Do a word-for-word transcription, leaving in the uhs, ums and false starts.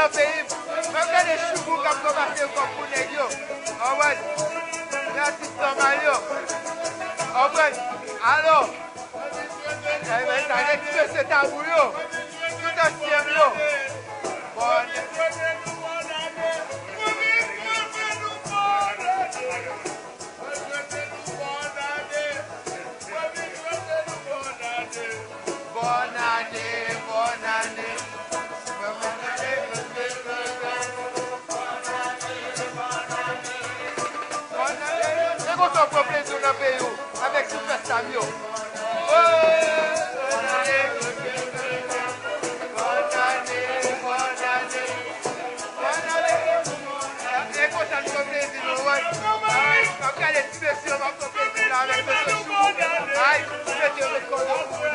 Nan peyi m, mwen gade Choubou k ap ranmase kòb pou nèg yo. Anmwey, men atis nòmal yo. Anmwey, alò, eh, men sa gen ti mesye Tabou yo, tout ansyen m yo. Bòn Mwen swete nou bòn ane. Mwen vin swete nou bòn ane. Bòn ane, bòn ane. Mwen, mwen, mwen, mwen, mwen, mwen, bòn ane, bòn ane. Bòn ane. Se konsa w pran plezi w nan peyi w avèk ti fèt sa m yo. Oh, bòn ane, bòn ane, bòn ane. E konsa n pran plezi nou, wi. Ay, m ap gade ti mesye yo, m ap pran plezi la avèk mesye Choubou. Ay, ti mesye yo met kò yo.